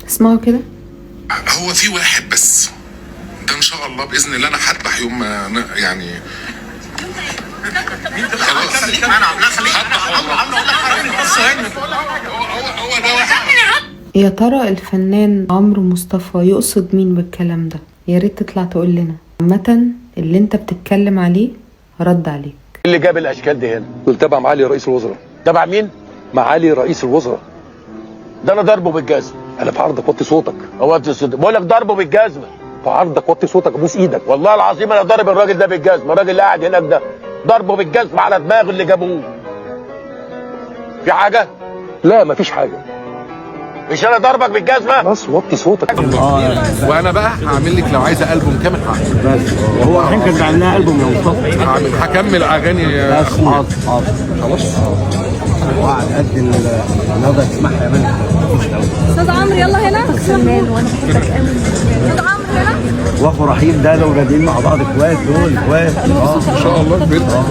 اسمعوا كده. هو في واحد بس ده ان شاء الله باذن الله انا هذبح يوم ما يعني خلاص هو ده واحد. يا ترى الفنان عمرو مصطفى يقصد مين بالكلام ده؟ يا ريت تطلع تقول لنا. عامة اللي انت بتتكلم عليه رد عليك. اللي جاب الاشكال دي هنا؟ دول تبع معالي رئيس الوزراء. تبع مين؟ معالي رئيس الوزراء. ده انا ضربه بالجزمه. انا في عرضك وطي صوتك. هو انت بقول لك ضربه بالجزمه. في عرضك وطي صوتك، ابوس ايدك. والله العظيم انا ضارب الراجل ده بالجزمه، الراجل اللي قاعد هناك ده ضربه بالجزمه على دماغه اللي جابوه. في حاجة؟ لا مفيش حاجة. مش انا ضربك بالجزمه؟ خلاص وطي صوتك. وانا بقى هعمل لك لو عايزه البوم كامل هعمل. بس هو الحين كان بيعمل لها البوم يا مصطفى. هعمل هكمل اغاني. بس حاضر حاضر خلاص. وقعد قد النهارده تسمعها يا ملك. استاذ عمرو يلا هنا. فنان وانا بحبك قوي. استاذ عمرو هنا. واخو رحيم ده لو بادئين مع بعض اخوات، دول اخوات. ان شاء الله كبرت.